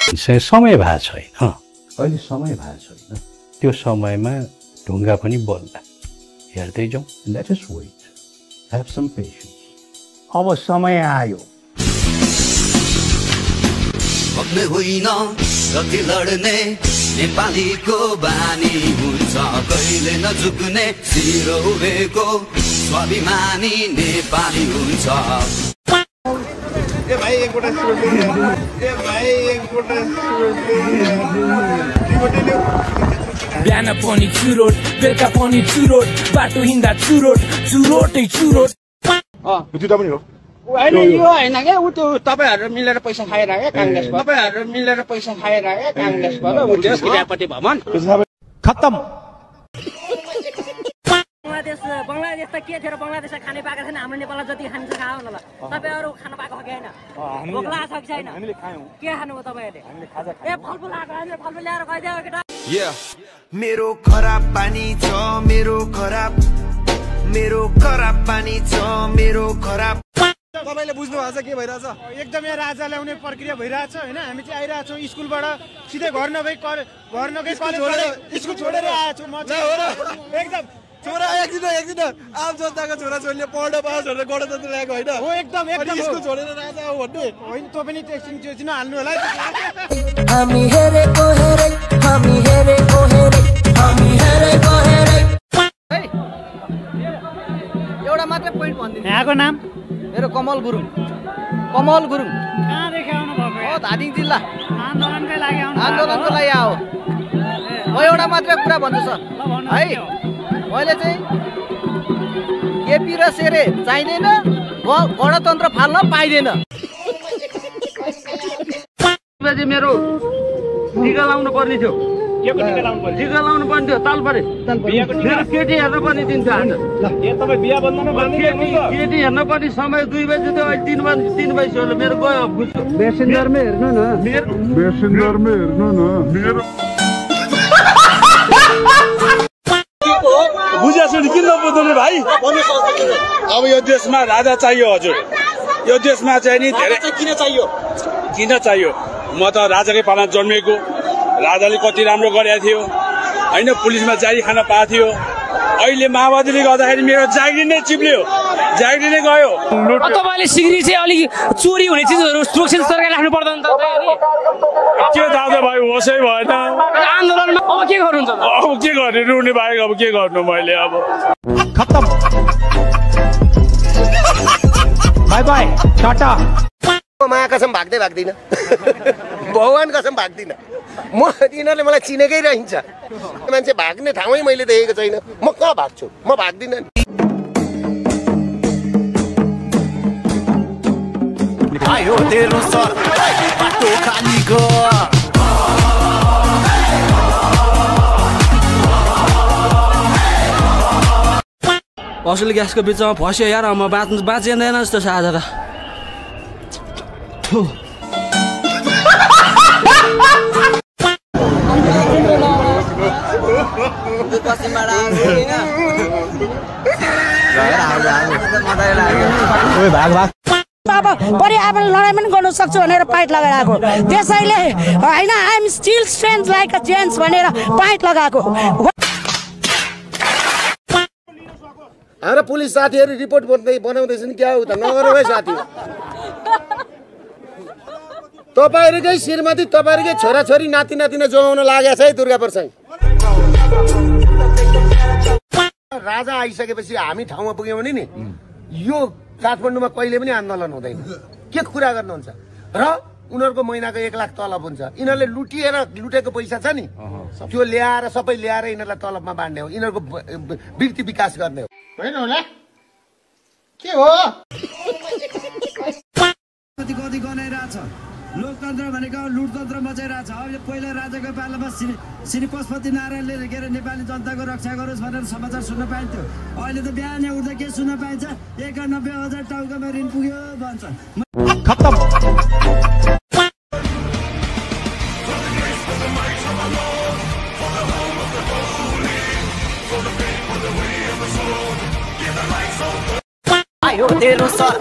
समय भएको छैन, अहिले समय भएको छैन। त्यो समयमा ढुङ्गा पनि बोल्ला। हेर्दै जाउँ। Let us wait, have some patience. अब समय आयो। भग्ने होइन कति लड्ने नेपालीको बानी हुन्छ, कहिले नझुक्ने शिर उभेको स्वाभिमानी नेपाली हुन्छ। ए भाइ एकवटा बिहान पनि चुरोट, बेलुका पनि चुरोट, बाटो हिँड्दा चुरोट, चुरोटै चुरोट। जुत्ता पनि हो होइन, यो होइन क्या, ऊ त्यो तपाईँहरू मिलेर पैसा खाएर आयो काङ्ग्रेसबाट, तपाईँहरू मिलेर पैसा खाएर आयो काङ्ग्रेसबाट, ऊ देश क्रियापट्टि भवन खत्तम। बङ्गलादेश त के थियो र बङ्गलादेशमा खाने पाएको छैन, हाम्रो नेपालमा जति खान्छ खाओ न ल। तपाईँहरू खान पाएको हो कि होइन? भोक लागेको छ कि छैन? के खानुभयो तपाईँहरूले? ए फलफुल आएको, हामीले फलफुल ल्याएर खुवाइदियो केटा। मेरो खराब पानी छ, मेरो खराब पानी छ, मेरो खराब। तपाईले बुझ्नु भएको छ के भइरहेछ? एकदम यहाँ राजा ल्याउने प्रक्रिया भइरहेछ होइन। हामी चाहिँ आइरहेछौँ स्कुलबाट, सिधै घर नभई स्कुल छोडेर आएछौँ। म एकदम छोरा एकदिन आम जनताको छोराछोरीले पढ्न पाओस् भनेर गणतन्त्र ल्याएको होइन हो। एकदम स्कुल छोडेर राजा हो भन्ने होइन। तँ पनि टेस्टिङ चिज हाल्नु होला। हामी हेरेको हेरे, हामी हेरेको हेरे, हामी हेरेको हेरे। एउटा मात्रै पोइन्ट भनिदिनु। यहाँको नाम? मेरो कमल गुरुङ। कमल गुरुङ कहाँदेखि आउनु भएको? हो धादिङ जिल्ला। आन्दोलनकै लागि आउनु? आन्दोलनको लागि आऊ। म एउटा मात्रै कुरा भन्छु सर है, मैले चाहिँ केपी र सेरे चाहिँदैन, गणतन्त्र फाल्न पाइँदैन। बजे मेरो टिका लाउनु पर्ने थियो। टिका लाउनु पर्ने थियो, ताल परे। मेरो केटी हेर्न पर्ने दिन थियो आज। केटी हेर्न पर्ने समय 2 बजी थियो, अहिले 3 बजी मेरो गयो बुझ्छु। मेसेन्जरमै हेर्नु न, मेरो बुझेछु नि, किन नबुझ्नु भाइ? अब यो देशमा राजा चाहियो हजुर। यो देशमा चाहिँ नि धेरै किन चाहियो? म त राजाकै पालामा जन्मेको। राजाले कति राम्रो गरेको थियो होइन, पुलिसमा जागिर खान पाएको थियो। अहिले माओवादीले गर्दाखेरि मेरो जागिर नै चिप्ल्यो, जागिर नै गयो। तपाईँले सिग्री चाहिँ अलिक चोरी हुने चिजहरू सुरक्षित सरकारले राख्नु पर्दैन त? के दादा भाइ होसै भएन। आन्दोलनमा अब के गर्नुहुन्छ? अब के गर्ने, रुने बाहेक अब के गर्नु मैले। अब खत्तम, बाई बाई, टाटा। माया कसम भाग्दैन, भगवान कसम भाग्दिनँ म। यिनीहरूले मलाई चिनेकै रहन्छ। मान्छे भाग्ने ठाउँै मैले देखेको छैन। म कहाँ भाग्छु? म भाग्दिनँ नि। आयो तेरो सर बाटो खालीको। असली ग्यासको बिचमा फस्यो यार, म बाँचिँदैन जस्तो छ आज त। पर्यावरण लडाइँ पनि गर्नु सक्छु भनेर पाइट लगाएर आएको। त्यसैले होइन, I am still strength like a gents भनेर पाइट लगाएको। हाम्रो पुलिस साथीहरू रिपोर्ट बनाउँदैछन् क्या हो त? नगरौ है साथी। तपाईँहरूकै श्रीमती, तपाईँहरूकै छोराछोरी, नाति नातिना जोगाउन लागेको छ है दुर्गा प्रसाद। राजा आइसकेपछि हामी ठाउँमा पुग्यौँ भने नि यो काठमाडौँमा कहिले पनि आन्दोलन हुँदैन। के कुरा गर्नुहुन्छ? र उनीहरूको महिनाको 1 लाख तलब हुन्छ। यिनीहरूले लुटेको पैसा छ नि, त्यो ल्याएर सबै ल्याएर यिनीहरूलाई तलबमा बाँड्ने हो। यिनीहरूको वृत्ति विकास गर्ने हो होइन होला? के हो कति गनाइरहेछ? लोकतन्त्र भनेको लुटतन्त्र मचाइरहेछ। अब पहिला राजाको पालामा श्री पशुपति नारायणले के अरे नेपाली जनताको रक्षा गरोस् भनेर समाचार सुन्न पाइन्थ्यो। अहिले त बिहान उठ्दा के सुन्न पाइन्छ? 91,000 टाउकामा ऋण पुग्यो भन्छ। खत्तम। आयो तेरो सर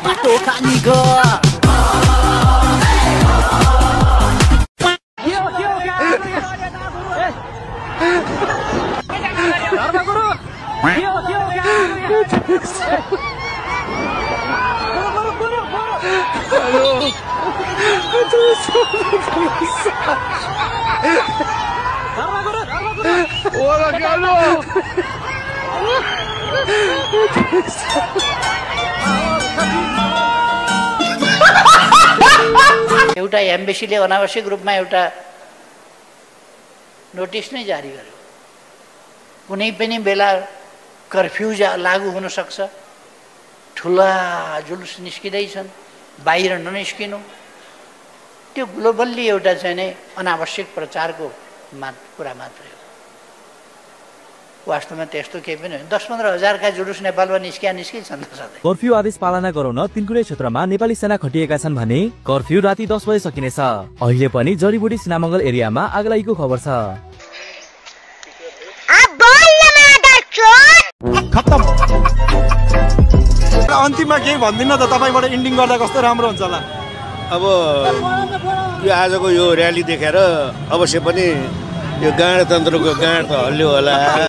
बाटो खालीको। एउटा एम्बेसीले अनावश्यक रूपमा एउटा नोटिस नै जारी गर्यो। कुनै पनि बेला कर्फ्यू लागू हुन सक्छ, ठुला जुलुस निस्किँदैछन्, बाहिर ननिस्किनु, त्यो ग्लोबल्ली एउटा चाहिँ नै अनावश्यक प्रचारको कुरा मात्रै हो। वास्तवमा त्यस्तो केही पनि होइन। 10-15 हजारका जुलुस नेपालमा निस्किन्छन् त सधैँ। कर्फ्यू आदेश पालना गराउन तिनकुने क्षेत्रमा नेपाली सेना खटिएका छन् भने कर्फ्यू राति 10 बजे सकिनेछ। अहिले पनि जडीबुटी सिनामंगल एरियामा आगलागीको खबर छ। खत्तम। अन्तिममा केही भन्दिनँ त, तपाईँबाट इन्डिङ गर्दा कस्तो राम्रो हुन्छ होला। अब यो आजको यो र्याली देखेर अवश्य पनि यो गणतन्त्रको गाँड त हल्लियो होला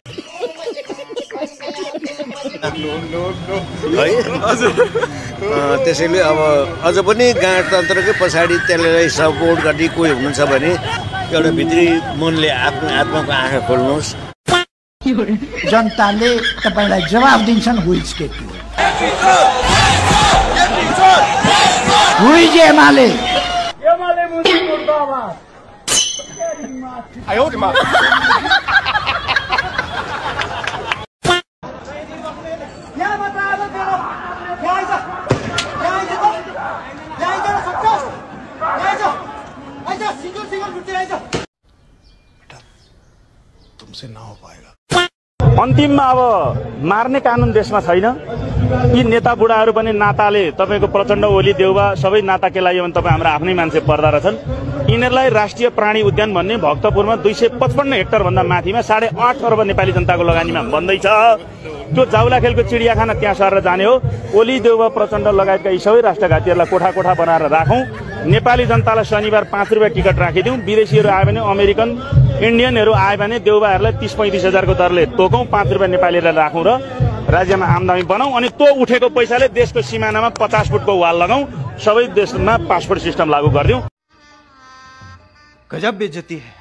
त्यसैले अब अझ पनि गणतन्त्रकै पछाडि त्यसलाई सपोर्ट गर्ने कोही हुनुहुन्छ भने एउटा भित्री मनले आफ्नो आत्माको आँखा खोल्नुहोस्। जनताले तपाईलाई जवाफ दिन्छन्। हुइज केपी हुइज एमाले तुमसे ना हो पाएगा। अन्तिममा अब मार्ने कानुन देशमा छैन। यी नेता बुढाहरू पनि नाताले तपाईँको प्रचण्ड, ओली, देउबा सबै नाता केलायो भने तपाईँ हाम्रो आफ्नै मान्छे पर्दा रहेछन्। यिनीहरूलाई राष्ट्रिय प्राणी उद्यान भन्ने भक्तपुरमा 255 हेक्टर भन्दा माथिमा 8.5 अर्ब नेपाली जनताको लगानीमा बन्दैछ। त्यो जाउलाखेलको चिडियाखाना त्यहाँ सरेर जाने हो। ओली, देउबा, प्रचण्ड लगायतका यी सबै राष्ट्रघातीहरूलाई कोठा कोठा बनाएर राखौँ। नेपाली जनतालाई शनिबार 5 रुपियाँ टिकट राखिदिउँ। विदेशीहरू आयो भने, अमेरिकन इन्डियनहरू आयो भने देउबाहरूलाई 30-35 हजारको दरले तोकौँ। 5 रुपियाँ नेपालीलाई राखौँ र राज्यमा आमदानी बनाऊ। अनि त्यो उठेको पैसाले देशको सिमानामा 50 फुटको वाल लगाऊ। सबै देशमा पासपोर्ट सिस्टम लागू गरिदिउँ। गजब बेइज्जती है।